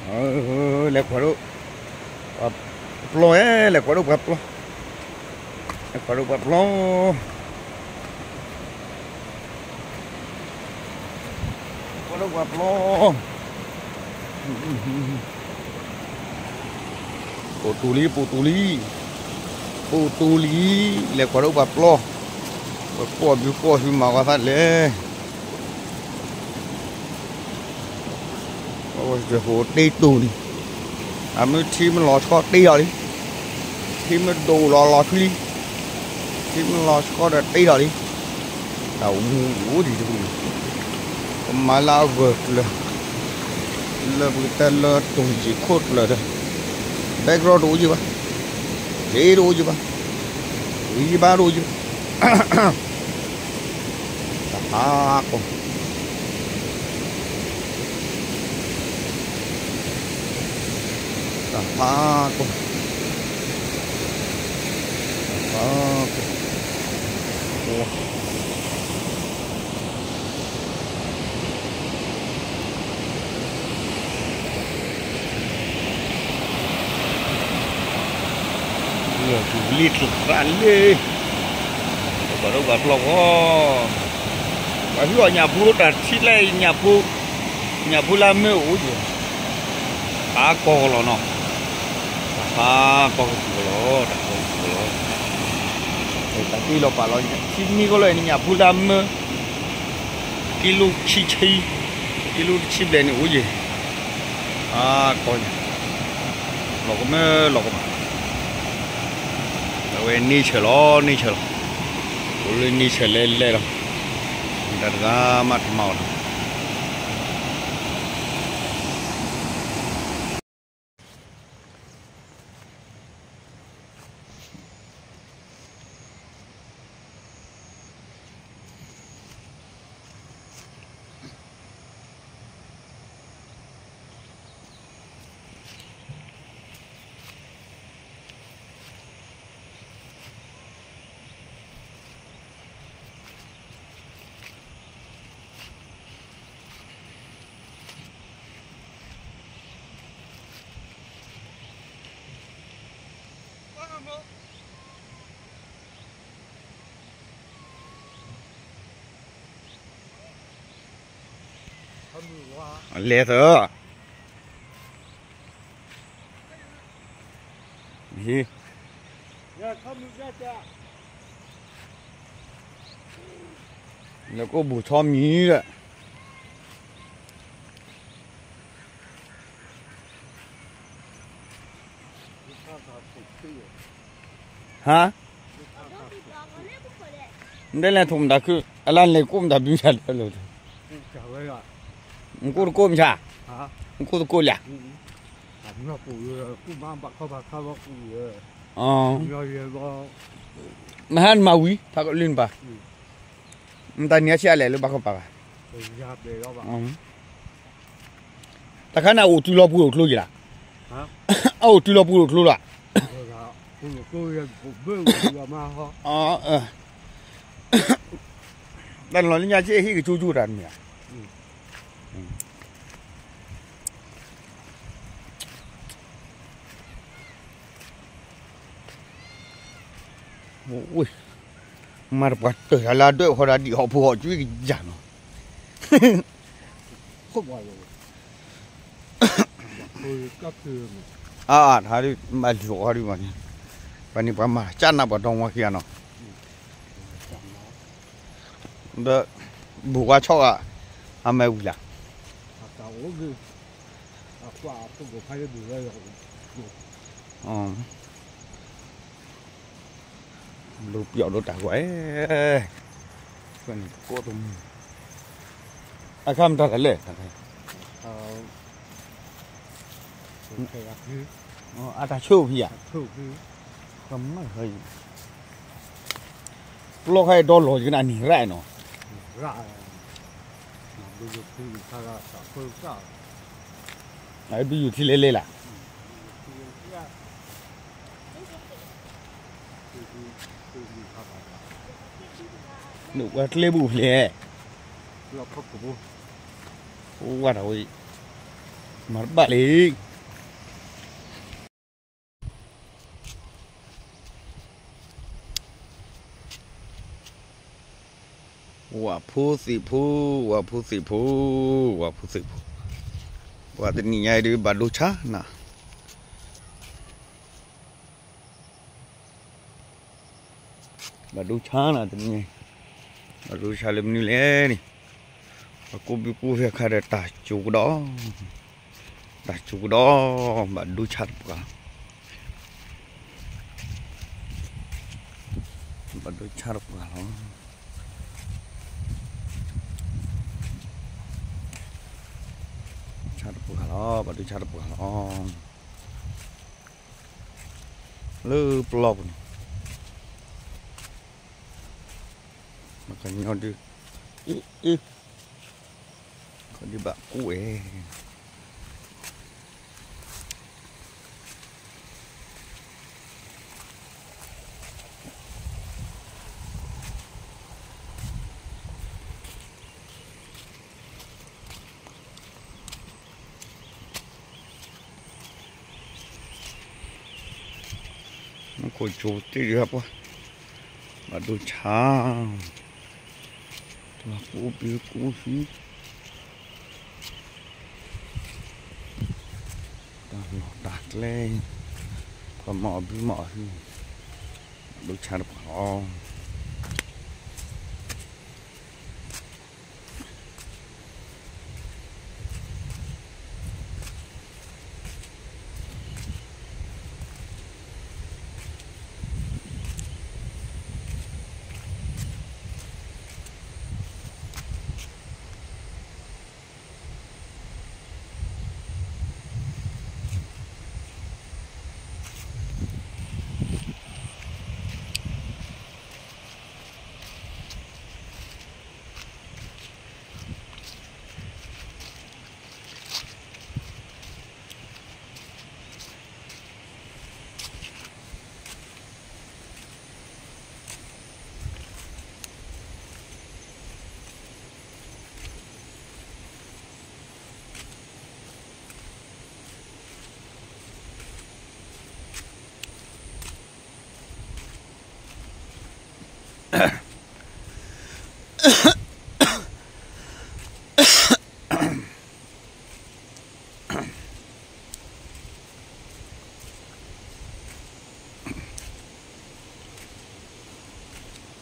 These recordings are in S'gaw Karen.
လဲၤကွၢ်ဒိၣ်ပှၤပျီ, လဲၤကွၢ်ဒိၣ်ပှၤပျီ, လဲၤကွၢ်ဒိၣ်ပှၤပျီ, ကွၢ်ဒိၣ်ပှၤပျီ, ပိာ်တူၤလံ ပိာ်တူၤလံ, ပိာ်တူၤလံ, လဲၤကွၢ်ဒိၣ်ပှၤပျီ, ပကိးဘုကိးဟုမၤဝဲသးလဲၣ်. ဟိတ့တူၤန့ၣ်, အမ့ၢ်ထံမ့ၢ်လီၤဆှီတ့ထီၣ်လံ, ထံမ့ၢ်ဒိၣ်လီၤလီၤထွံလံ, ထံမ့ၢ်လီၤဆှီဒီးတ့ထီၣ်လံ, တၢ်အိၣ်မူအိၣ်ဒံးတပူၤန့ၣ်, ပမၤလၢအဂၢၢ်ကျၢၤ, လၢပကတဲလၢတိၢ်ယံၤခိၣ်ကျၢၤဒီး, background တအိၣ်ယံၤဘၣ်, ဂ့ၤတအိၣ်ယံၤဘၣ်, ဂ့ၤယံၤဘၣ်တအိၣ်ယံၤဘၣ်. တၢ်ဖးကီၢ်, တၢ်ဖးကီၢ်, တၢ်ဖးကီၢ်, လံာ်ကျိၤသးလ့, ပှၤဒိၣ်ပှၤပျီဃီ, ပှၤဟုၣ်အီၤညၣ်ဖိတၢ်ထံၣ်လဲၣ်, ညၣ်ဖိလၢမ့ၢ်အိၣ်ယဲၢ်, ဖးကီၢ်ကလီၤနီၤ, ဖးကီၢ်ကစူၤကလီၤ, တၢ်ကီၢ်ကစူၤကလီၤ, တၢ်တ့လီၤပာ်လီၤ, ထံမံကီၢ်လၢန့ၣ် ညၣ်ဖိလၢမ့ၢ် ကံလိခံဆံ, ကံလိတဆံဘျဲၣ်န့ၣ်အိၣ်ယဲၢ်, အါကီၢ်ညါ, လီၤကမၢလီၤကမၣ်, အဝဲန့ဆၢၣ်လီၤ န့ဆၢၣ်လီၤ, အိၣ်လၢန့ဆၢၣ်လဲၤလဲၤလီၤ, တၢ်တဂၤမးတမၤအီၤလီၤ. လဲၤသၢ နကအိၣ်ဘူးဆီမံၤဒီး ဟါ, နတဲလဲၤထိၣ်မတၤခု, အလၢနလဲၤကိးမတၤဘုဆါလၢ, နကိးတကိးမဆါ, နကိးတကိးလၢ, မဟါနမၤဝံၤ ဖးကလုၢ်နပၤ, မတၤနံၤအဆံးအလဲၤလၢဘၣ်ခီပၤဘၣ်, တခါန့ၣ် အအိၣ်တုၤလီၤပှ့ၤအိၣ်ကျိယံၤလီၤ, အအိၣ်တုၤလီၤပှ့ၤအိၣ်ကျိလီၤ, တၢ်လီၤလၢညါဆ့ဟံၣ်ကကၠိကၠိတၢ်တမ့ၢ်ဧါ. မၤတပှၤတၢၢ်တၢ်လၢအဒွဲၣ်ဟီၣ်ဒၣ်ဒံးဟီၣ်ဖိဟီၣ်ကၠူကယၤနီၤ, အါ တၢ်ဒ်မၤလီၤဟီဒ်မးန့ၣ်, ပှၤန့ၣ်ပှၤမၤကၢ်နးပှၤဒီမါခံဂၤနီၤ, ဒီး ဘူးဝါဆီၣ်ဂၤ အမဲာ်ဝံၤလၢ်, လူၤပျီၣ်ဒိတၢ်ကွၢ်, ဖဲန့ၣ်ကိးတမူ, အခါမတၤတၢ်လဲၣ်, အတၢ်ဆိၣ်ဖံးဧါ, ကမၣ်, ပျီခါအံၤဒီလီၤကနၣ်န့ၣ်ရၣ်နီၤ, ဒုးယူၤထံလဲၤလဲၤလၢ်, နဝဲကျဲဘူးဖျဲး, ဝဲတၢ်ဝဲအံၤ, မၤတဘၣ်လံ. ဝၤဖိသ့ၣ်ဖိ, ဝၤဖိသ့ၣ်ဖိ, ဝၤဖိသ့ၣ်ဖိ, ပှၤတနံၤညါအံၤဒုး ဘၣ်ဒိဆါနၤ, ဘၣ်ဒိဆါနၤတနံၤ, ဘၣ်ဒိဆါလၢမနုၤလဲၣ်န့ၣ်, ပှၤကူဘုကူဟဲခါဒီးတၢ်စူၤကဒီး, တၢ်စူၤကဒီး, ဘၣ်ဒိဆါတပှၤ, ဘၣ်ဒိဆါတပှၤလီၤ. ဆါတပှၤလီၤ, ဘၣ်ဒိဆါတပှၤလီၤ. လၢပျီပူၤန့ၣ်, မ့ၢ်ကညီဒုး, အ့ အ့ ခီဒုးဘၣ်ကူဝဲ မ့ၢ်ခိၣ်ကၠိတ့ၢ်ဒံးဟးပှၢ်, ဘၣ်ဒိဆါ, တၢ်ကူဘုကူဟံး, တၢ်လီၢ်တၢ်ကျဲ, ပှၤမၤအီၣ်ဘုမၤအီၣ်ဟံး, ဘၣ်ဒိဆါတပှၤလီၤ.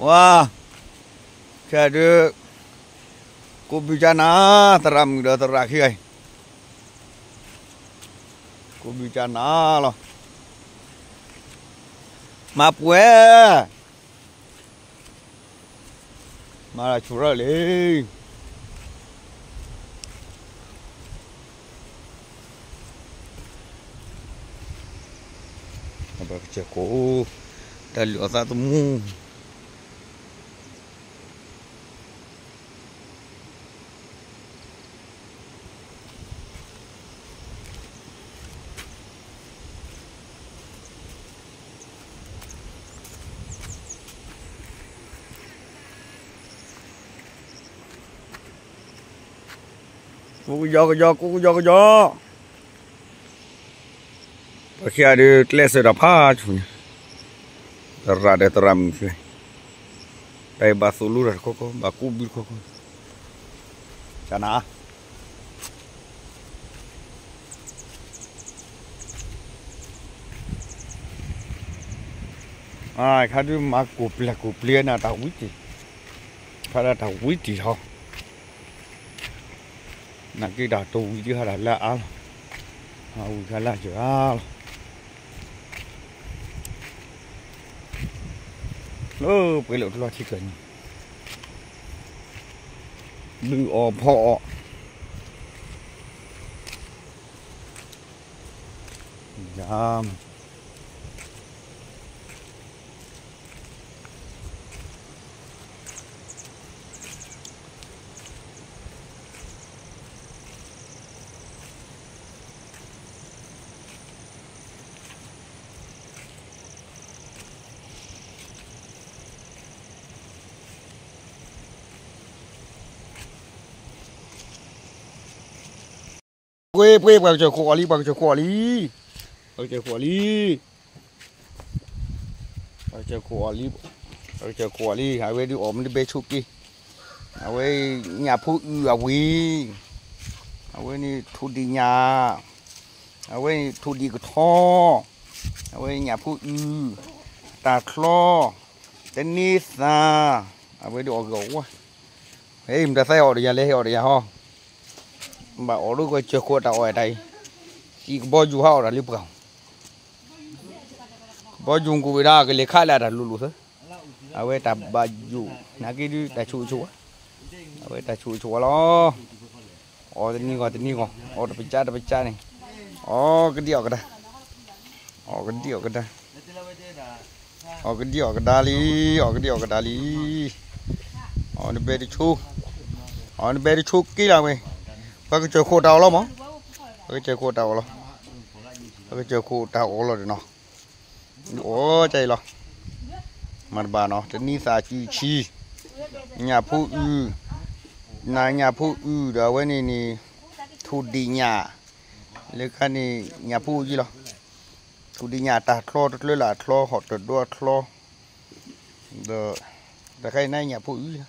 ပှၤ, ခဲဒုး, ကူဘုကနၤ, သရၣ်မုၣ်ဒီးသရၣ်ခံဂၤအံၤ, ကူဘုကနၤလီၤ, မၤပှဲၤ မၤလၢဆိရၢၣ်လံ, အဘၣ်ကစၢၢ်ကိး, တၢ်လုၢ်အီၣ်သးသမူ ကူကယီကယီ ကူကယီကယီ, ပှၤခံဂၤဒုးကျဲးစၢးဒီးဖးဆူၣ်န့ၣ်, သရၣ်ဒီးသရၣ်မုၣ်, တၢ်အံၤဘၣ်သိၣ်လိတၢ်တခီခီ ဘၣ်ကူဘုတခီခီ, ကနၤ ခါဒုးမၤကိၢ်ပျဲၢ်ကိၢ်ပျဲၢ်န့ၣ် တၢ်ဝံတ့ၢ်, ခါဒုးတၢ်ဝံတ့ၢ်ထီၣ်, နာ်က့တၢ်တဝံတ့ၢ်ဟးတၢ်လၢအါလီၤ, အဝံခါလၢအစၢၤအါလီၤ, လၢပှဲၤလၢကျီထံကၢၢ်န့ၣ်, ဘုအီၣ်ဖီအီၣ် ယၤ ပှ့ၤပှ့ၤ ပှၤကစၢၢ်ခိၣ်အီၤလံ ပှၤကစၢၢ်ခိၣ်အီၤလံ, ပှၤကစၢၢ်ခိၣ်အီၤလံ, ပှၤကစၢၢ်ခိၣ်အီၤလံ, ပှၤကစၢၢ်ခိၣ်အီၤလံ, အဝဲဒုးအီၣ်မ့ၢ်တဘဲဆိးက့, အဝဲ ညၣ်ဖိအုၣ်အဝံၤ, အဝဲန့ၣ်ထိၣ်ဒံၣ်ညၣ်, အဝဲန့ၣ်ထိၣ်ဒံၣ်ကထီ, အဝဲညၣ်ဖိအုၣ်, တၢ်ချီ, တန့သး, အဝဲဒုးအီၣ်ဂ့ၤအီၣ်ဝါ, ဟဲမတၤသၢဟဲအီၣ်ဒီးယၤလဲၤဟဲအီၣ်ဒီးယၤဟီ, ဘၣ်အီၣ်ဒိၣ်ကစၢၢ်ခိၣ်တၢ်အီၣ်တၢ်အံၤ, စံးကဘီယူၤဟးအီၣ်တၢ်လၢပှၢ် ကဘီယူၤကဝံၤဒၣ်ကလဲၤခးလၢတၢ်လိၤလိၤသၢ, အဝဲတၢ်ဘၣ်ယိၣ်, နာ်က့ဒုးတၢ်ဆူးကဆူးဝဲ, အဝဲတၢ်ဆူးကဆူးဝဲလီၤ, အီၣ်တနံၤဂီၢ်တနံၤဂီၢ်, အီၣ်တပစးတပစးန့ၣ်, အီၣ်ကဒံအီၣ်ကဒါ, အီၣ်ကဒံအီၣ်ကဒါ, အီၣ်ကဒံအီၣ်ကဒါလံ, အီၣ်ကဒံအီၣ်ကဒါလံ, အီၣ်နဘဲတဆိ, အီၣ်နဘဲတဆိက့လၢဝဲ, ပှၤကစၢၢ်ခိၣ်တၢ်အီၣ်လီၤမး, ပှၤကစၢၢ်ခိၣ်တၢ်အီၣ်လီၤ, ပှၤကစၢၢ်ခိၣ်တၢ်အီၣ်လီၤဒီးနီၤ, အီၣ်ကဲအံၤလီၤ, မၤတဘၣ်နီၤ, တနံၤသးစုဆံ, ညၣ်ဖိအုၣ်, နညၣ်ဖိအုၣ်ဒီးအဝဲန့ၣ်န့ၣ်, ထိၣ်ဒံၣ်ညၣ်, လၢခါန့ၣ် ညၣ်ဖိအုၣ်ယံလီၤ, ထိၣ်ဒံၣ်ညၣ်တၢ်ချီတကျၢလၢအချီ ဟီၣ်တဒိအချီ, ဒီး, တခါအံၤနညၣ်ဖိအုၣ်လီၤ,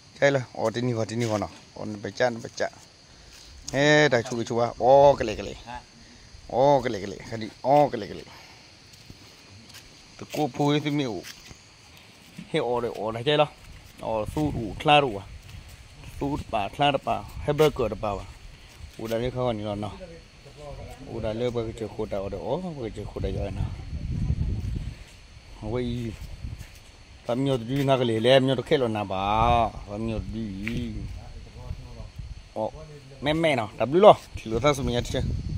ကဲလၢ အီၣ်တနံၤဂီၢ်တနံၤဂီၢ်နီၤ, အီၣ်နဘၣ်ကၢနဘၣ်ကၢ, ဟဲတၢ်ဆူးကဆူးဝဲ အီၣ်ကလဲာ်ကလဲာ်, အီၣ်ကလဲာ်ကလဲာ် ခါဒံး အီၣ်ကလဲာ်ကလဲာ်, သကိးဖိသုမ့ၢ်အိၣ်, ဟဲအီၣ်ဒီးအီၣ်တၢ်ကဲလီၤ, အီၣ်သူတအိၣ်ချါတအိၣ်ဘၣ်, သူတပာ်ချါတပာ် ဟဲဘၢကၢၢ်တပာ်ဘၣ်, အိၣ်ဒၣ်လၢခါဂီၢ်န့ၣ်လီၤနီၤ, အိၣ်ဒၣ်လၢပှၤကစၢၢ်ခိၣ်တၢ်အီၣ်ဒီးအီၣ် ပှၤကစၢၢ်ခိၣ်တၢ်ယီၤနီၤ, အဝဲအံၤ, ပှၤမညီတဒုနၤကလဲာ်လဲၣ် မညီတခဲလီၤနၤဘၣ်, ပှၤမညီတဒုအံၤ, အီၣ်, မဲာ်မဲာ်နီၤ တၢ်ဘျုးလီၤ ထံၣ်လိာ်သးဆူမဲာ်ညါတဆၢ